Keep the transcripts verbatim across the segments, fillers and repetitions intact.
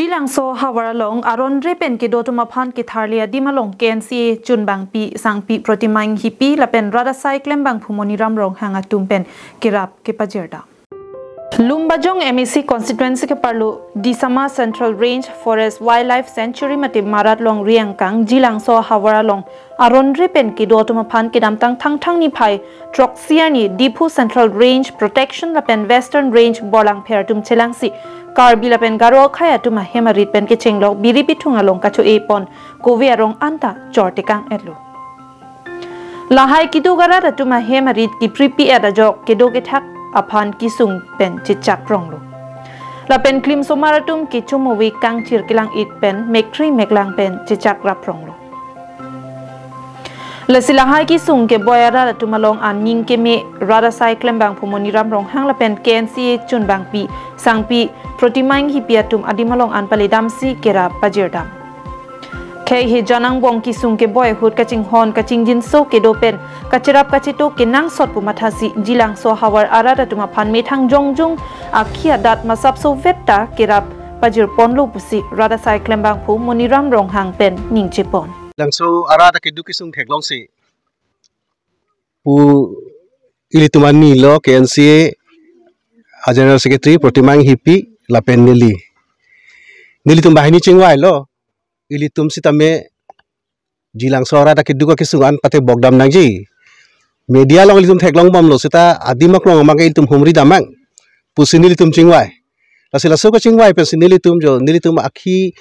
Jilangso ahavar along aron re pen kedo atum aphan ketharli adim along K N C A chunbangpi sangpi Protima Inghipi lapen rat asai klembangphu Moniram Ronghang atum pen kerap kepajirdam. Lumbajong M A C constituency keparlo Disama Central Range Forest Wildlife Sanctuary mate Marat Longri angkang Jilangso ahavar along aron re pen kedo atum aphan kedamtang Thangthang niphai throksi arni Diphu Central Range Protection lapen Western Range borlangpher atum chelangsi Karbi lapen Garo akhei atum ahem arit pen kechenglok biri pithung along kacho-e pon kove arong anta chortekang etlo. Lahai keduk arat atum ahem arit kipripi et ajok kedo kethak aphan kesung pen chechak pronglo. Lapen klim somar atum kechum ove kangchir kelang-it pen mekri meklang pen chechak rap pronglo. Lasi lahai kesung keboi arat atum along aning keme rat asai klembangphu Moniram Ronghang lapen K N C A chunbangpi sangpi Protima Inghipi atum adim along an paledamsi kerap pajirdam. Khei hejan angbong kesung keboi ahut kachinghon kachingjinso kedo pen kacherap kacheto kenangsot pu mathasi Jilangso ahavar arat atum aphan methang jongjung akhi adat masapso vetta kerap pajir ponlo pusi rat asai klembangphu Moniram Ronghang pen ningje pon. Langso arat akeduk kesung theklongsi pu ilitum arni lo K N C A a General Secretary Protima Inghipi lapen neli. Nelitum banghini chingvailo, ilitum sitame Jilangso arat akeduk akesung an pate bokdam nangji. Media along ilitum theklong bomlo seta adim aklong amang ke ilitum humri damnang pusi nelitum chingvai. Lasi laso kachingvai pensi nelitum jo, nelitum akhi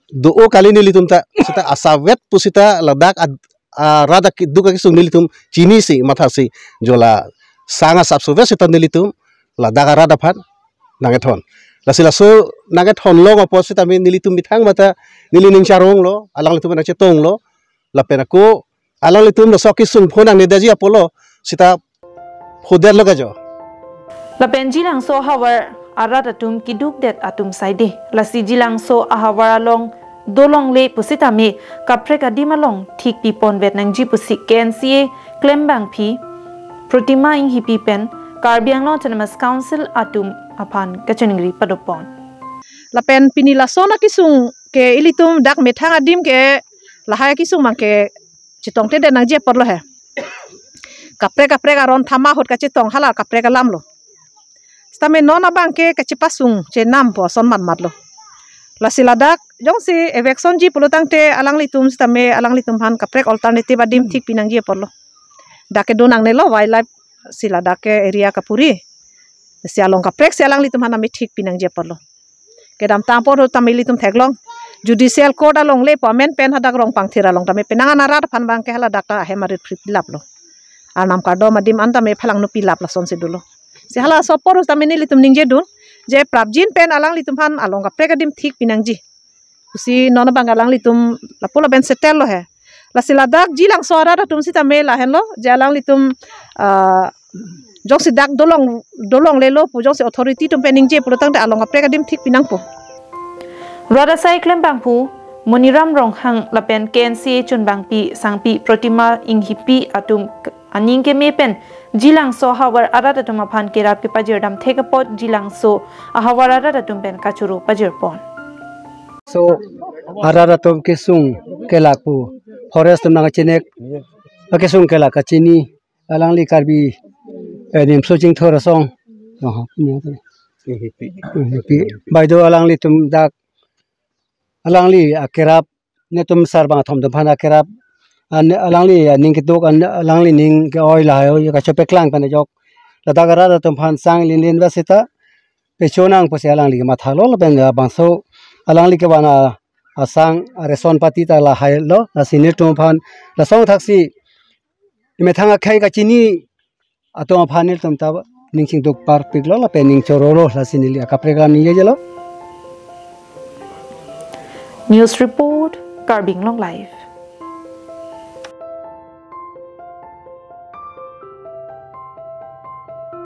do-o kali nelitum ta, seta asavet pusita ladak ad-, arat akeduk akesung nelitum chinisi mathasi jo la sang asapso vet seta nelitum ladak arat aphan nangkethon. Lasi laso nangkethon long apot sitame nelitum methang mata neli ning charonglo, alanglitum nangchetonglo, lapen ako alanglitum laso kesung pho nangnedaji apotlo seta phodetlo kajo. Lapen Jilangso ahavar arat atum kedukdet atum saide. Lasi Jilangso ahavar along dolongle pusitame kaprek adim along thik piponvet nangji pusi K N C A klembangpi Protima Inghipi pen Karbi Anglong Autonomous Council atum aphan kachiningri padopon. Lapen pini lason akesung ke ilitum dak methang adim ke lahai akesung abang ke chetongtedet nangji apotlo he. Kaprek kaprek aron thama ahut kachetong hala kaprek alamlo. Sitame non abang ke kachepasung chenam pu ason matmatlo. Lasi ladak jongsi eviction ji pulo tangte alanglitum sitame alanglitum aphan kaprek alternative adim thik pinangji apotlo. Dak kedo nangnelo wildlife si ladak ke area kapuri. Si along kaprek si alanglitum aphan nami thik pinangji apotlo. Kedamtang apor ahut tame ilitum theklong. Judicial court alongle pu amen pen hadak Rongpangthir along tame penang an arat aphan abang ke haladak ta ahem arit phri pilaplo. Arnam kardom adim an tame phalangno pilap lasonsi dolo. Si halaso apor ahut tame nelitum ningjedun je prapjin pen alanglitum aphan along kaprek adim thik pinangji pusi non abang alanglitum lapu lapen settle lo he. Lasi ladak Jilangso arat atum sitame lahenlo je alanglitum, ah, jongsi dak dolong, dolonglelo pu jongsi authority atum pen ningje pulo tangte along kaprek adim thik pinangpo. Rat asai klembangphu Moniram Ronghang lapen K N C A chunbangpi sangpi Protima Inghipi atum aning keme pen Jilangso ahavar arat atum aphan kerap kepajirdam thek apot Jilangso ahavar arat atum pen kachoro pajirpon. So, arat atum kesung kelak pu forest atum nangkachinek, akesung kelak kachini, alangli Karbi, eh, Nimso Chingthor asong. Oh, ini apa ni? Inghipi. Inghipi. Baik do alanglitum dak, alangli akerap, netum sarbang athom atum aphan akerap, an alangli aning keduk, an alangli ning ke-oi lahai-oi kachepeklang pen ajok ladak arat atum aphan sang linlin ba seta pecho nang pusi alangli kemathalo lapen labangso alangli kevan asang areson pati ta lahailo, lasi netum aphan lasong thaksi emethang akhei kachini atum aphan netum ta ning chingduk parpiklo lapen ning chorolo, lasi neli akaprek alam ningjelo. News report, Karbi Anglong Live.